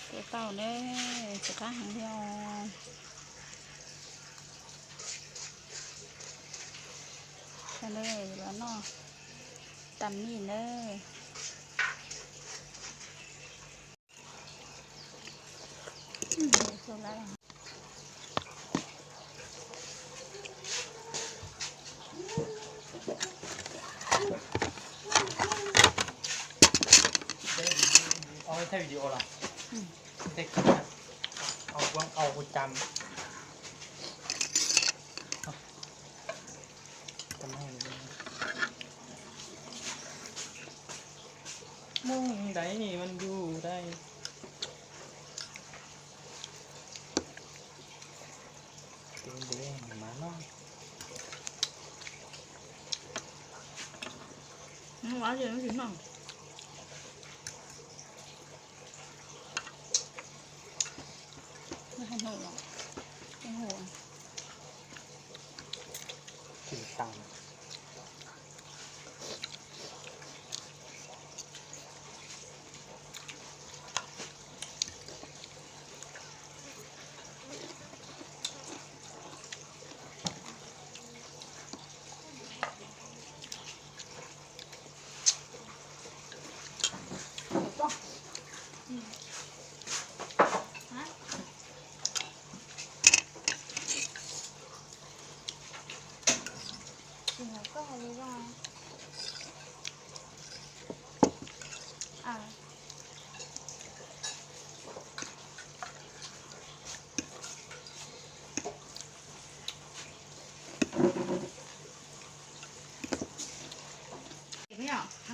Tua tau ne, tsis qab heev li os. Los noj tam mij nawb. Mus ntaiv mas du dai. Tiv ntev mas no.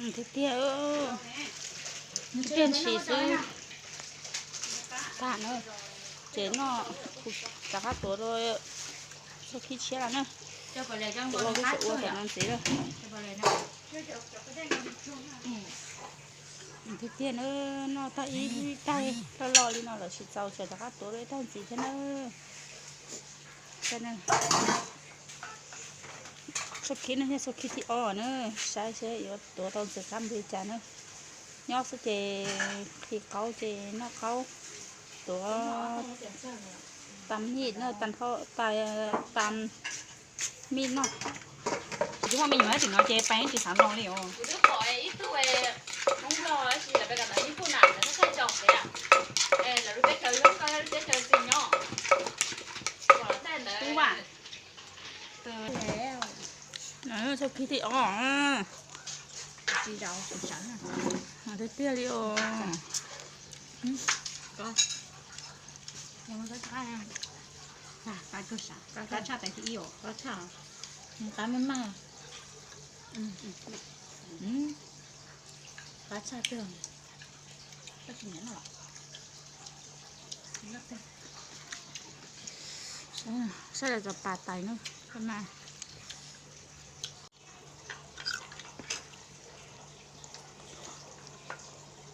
Heev tiag tiag, tiaj ntshis xwb. Tag na, ces noj, rov qab tuav rau txoj khib tshiab lawm na. Tuav kuj ua tam no ntxiv lawm. Tiag tiag na, noj tag ib taig loj loj li no lawm tsis txaus ces rov qab tuav rau ib taig ntxiv thiab na. Txoj khib no yog txoj khib thib ob na, saib seb yuav tuav tau ntxim qab npaum li cas na. Nyob xwb ces qhib qaub ces noj qaub, tuav tam mij no, tam mij no. Kuv twb muaj me nyuam tim no ces peb tsis xav noj li os. Txoj khib thib ob. Tiag tiag li os. Qab tshaj tais thib ib os. Qab maj maj. Qab tshaj tiag. Saib lawv cov pas tais na, koj na.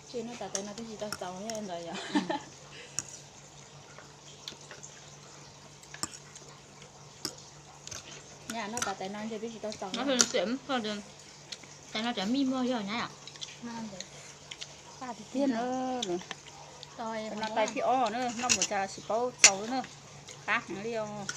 Tsis noj tas tais no twb tsis tau txaus thiab ntawd yom. Nyaj noj tas tais no ntshe twb tsis tau txaus. Tais no cov mij muag yog nyab yom. Tiag na, no tais thib ob na, noj mus cas tsis paub txaus na. Qab heev li os.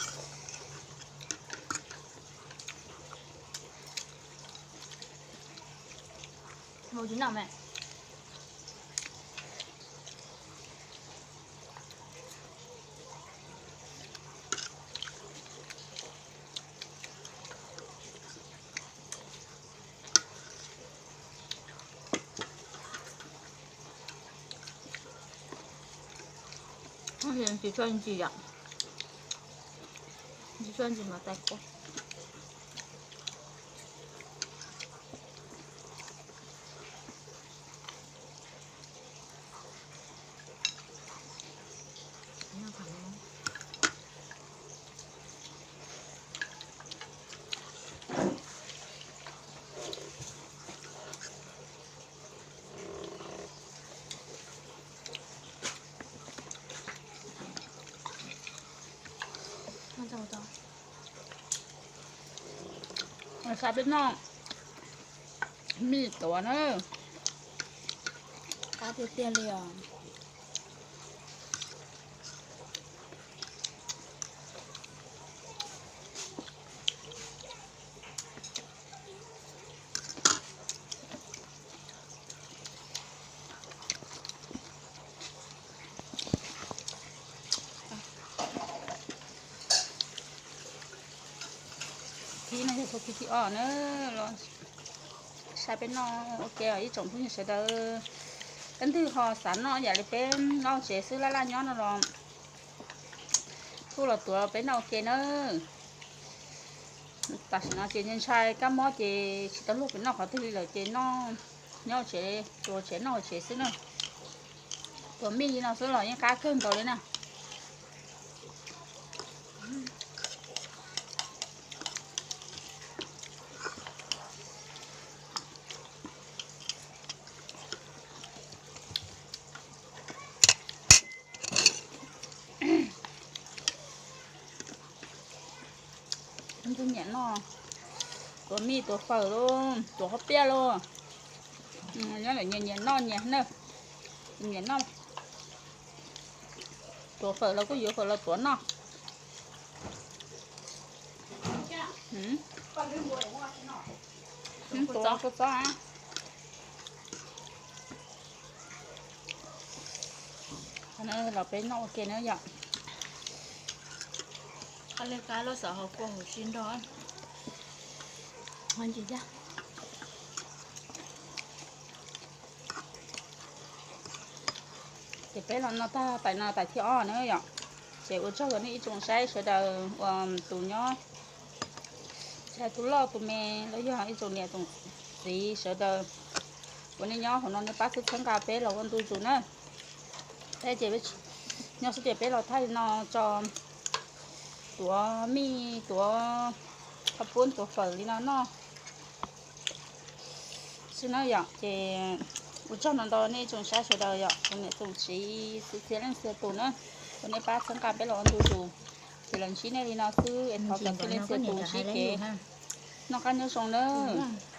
Tsis tshua ntsim yom, tsis tshua ntsim mas tais kua. Xa peb noj mij tuav na. Qab tiag tiag li os. Thib no yog thib thib ob na, los saib peb noj ua ke os ib tsoom phooj ywg sawv daws. Leej twg ho xav noj yam li peb noj tsev xwb laj laj nyob no los kuj los tuav peb noj ua ke na. Tam sim no ces ntshai kab mob ces tsis tau luag pem noj qhov twg li lawm ces noj nyob tsev, tuav tsev noj tsev xwb na. Tuav mij li no xwb los yeej qab kawg nkaus li na. Nyiam noj, tuav mij tuav fawm lauj, tuav qhob piaj lauj. Nyob ntawm nyias nyias noj nyias na, nyias noj. Tuav fawm los kuj yuav fawm los tuav noj. Txob txob. Los peb noj ua ke na yom. Qab li qab los xav ho kua huv si nrog. Ces peb los noj tag tais no tais thib ob na yom. Ces ua tsaug rau nej ib tsoom saib sawv daws uas tus nyob, tus loj tus me los yog ib tsoom niam tsoom txiv sawv daws uas nej nyob hauv no nej pab txhawb txhawb nqa peb los ua ntu zus na. Peb ces nyob xwb ces peb los thaij li no tso, tuav mij tuav qhob pub tuav fawm li no noj xwb na yom. Ces ua tsaug ntau ntau nej tsoom saib sawv daws yom, tsoom niam tsoom txiv txhua txhia leej txhia tus na, uas nej pab txhawb nqa peb los ua ntu zus. Ces los ntsib nej li no xwb es thov kom txhua leej txhia tus ntsib kev noj qab nyob zoo nawb.